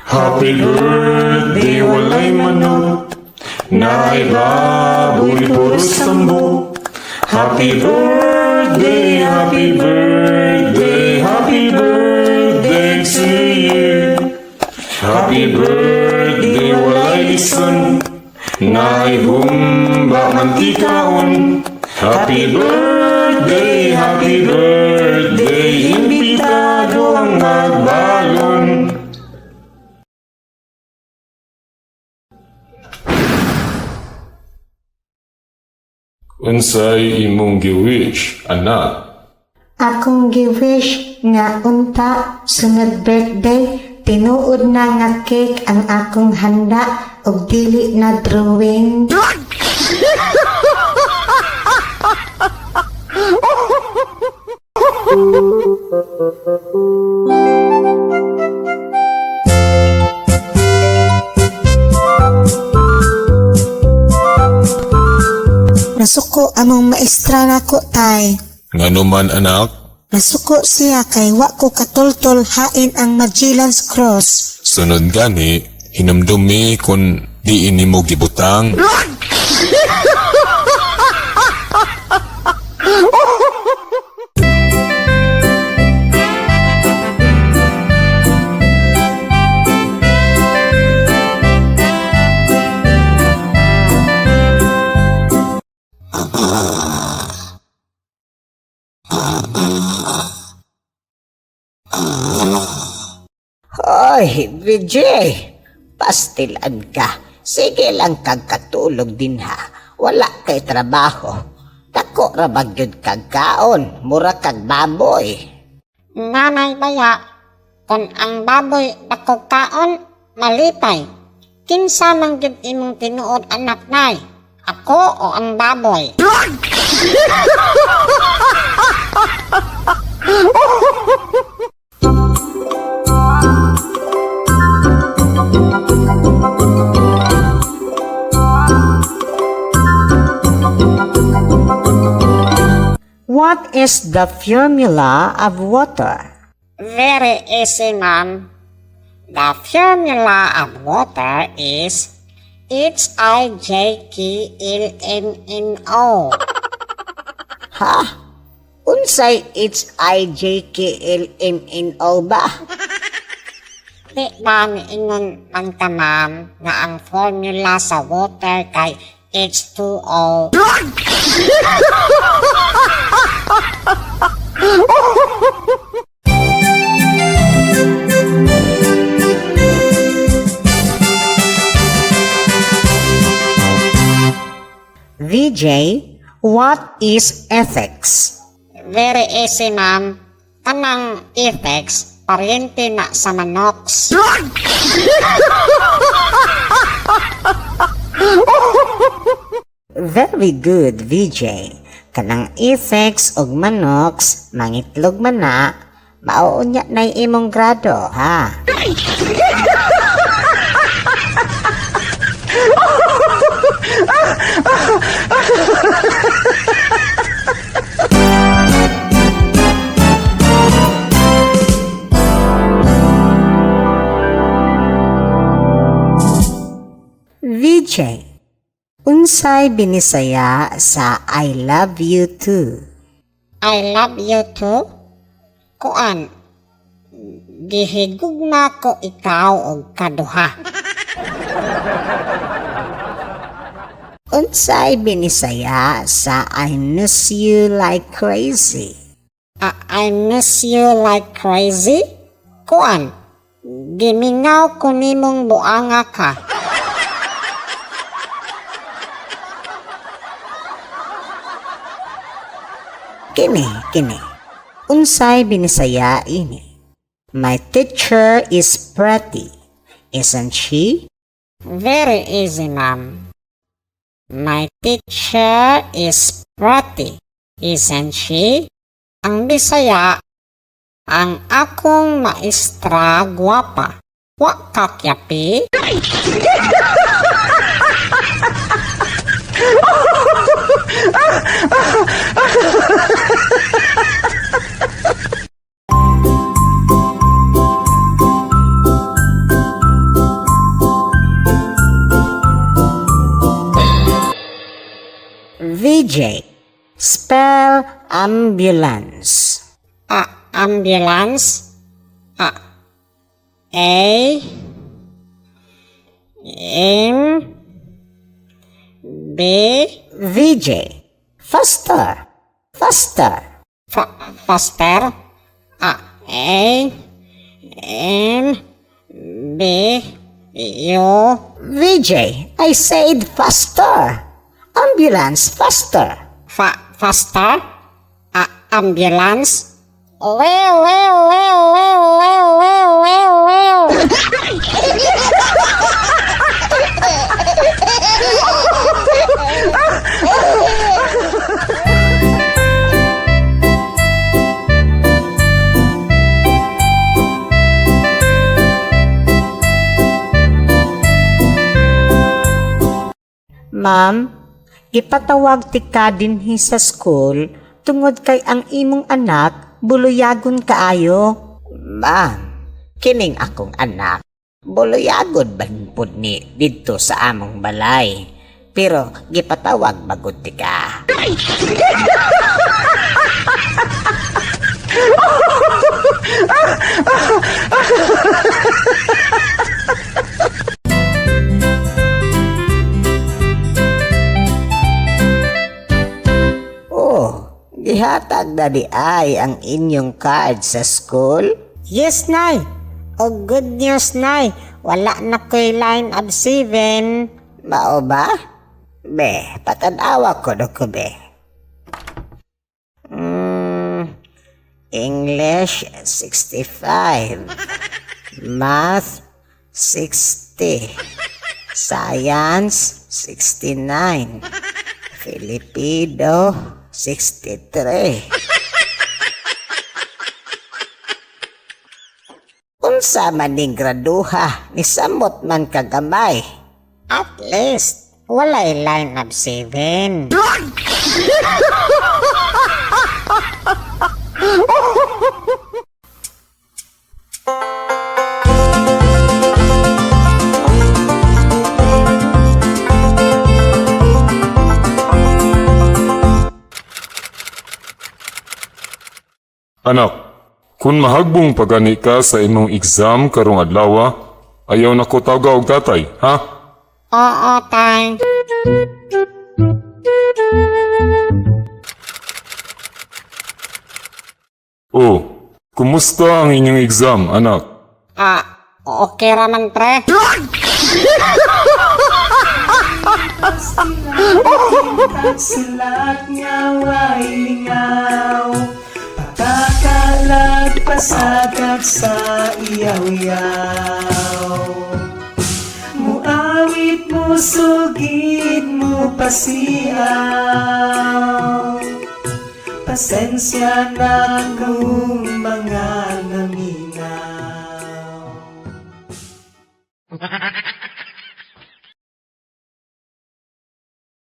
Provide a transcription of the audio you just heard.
Happy birthday, walay manok. Naay baboy, puros tambok. Happy birthday, happy birthday, happy birthday to you. Happy birthday, walay lison. Naay humba mantikaon. Happy birthday, imbitado ang magbalon. Unsay imong giwish, anak? Akong giwish nga unta sunod birthday tinuod na nga cake ang akong handa ug dili na drawing. Nasuko among maestra nako, tay. Ngano man, anak? Nasuko siya kay wa ko katultol hain ang Magellan's Cross. Sunod gani, hinumdumi kung diin nimo gibutang. Hoy, Vijay! Pastilan ka. Sige lang kag katulog din ha. Wala kay trabaho. Dako ra ba gyud kag kaon? Mura kag baboy. Nanay baya, kung ang baboy dako kaon, malipay. Kinsa man gyud imong tinuod anak nay? Ako o ang baboy? What is the formula of water? Very easy, ma'am. The formula of water is H I J K L M N O. Ha? Unsay H I J K L M N O ba? Di ba niingon man ka, ma'am, nga ang formula sa water kay H2O? VJ, what is ethics? Very easy, ma'am. Kanang ethics, paryente na sa manox. Very good, VJ. Kanang ethics ug manox, mangitlog man na, mauunya na imong grado, ha? VJ, unsay binisaya sa "I love you too"? I love you too? Kuan, gihigugma ko ikaw og kaduha. Unsay binisaya sa "I miss you like crazy"? I miss you like crazy? Kuan, gimingaw ko nimong buanga ka. Kini, kini. Unsay binisaya ini? My teacher is pretty. Isn't she? Very easy, ma'am. My teacher is pretty, isn't she? Ang Bisaya, ang akong maestra gwapa. Wa ka kyapi? VJ, spell ambulance. A ambulance? A A M B VJ, faster, faster. Faster? A A M B U VJ, I said faster. Ambulance, faster. Faster? A ambulance? We we we we we we we we. Ma'am, gipatawag ti ka dinhi sa school tungod kay ang imong anak buluyagon kaayo. Ma'am, kining akong anak, buluyagon man pud ni didto sa among balay. Pero gipatawag magud ti ka. Oh, gihatag na di ay ang inyong card sa school? Yes, Nay. O good news, Nay. Wala na ko'y line of seven. Mao ba? Be, patanawa ko no ko be. English 65. Math, 60. Science, 69. Filipino, 63. Unsa man ning graduha ni samot man kagamay. At least, wala'y line of seven. Anak, kung mahagbong pagani ka sa imong exam karong adlaw, ayaw na ko taga og tatay, ha? Oo, Tay. Oh, kumusta ang inyong exam, anak? Ah, okay raman, pre. Silat nga way lingaw, Pagkakalag pasagad sa iyaw-yaw. Muawit mo sugid mo pasiaw. Pasensya na kung mga naminaw.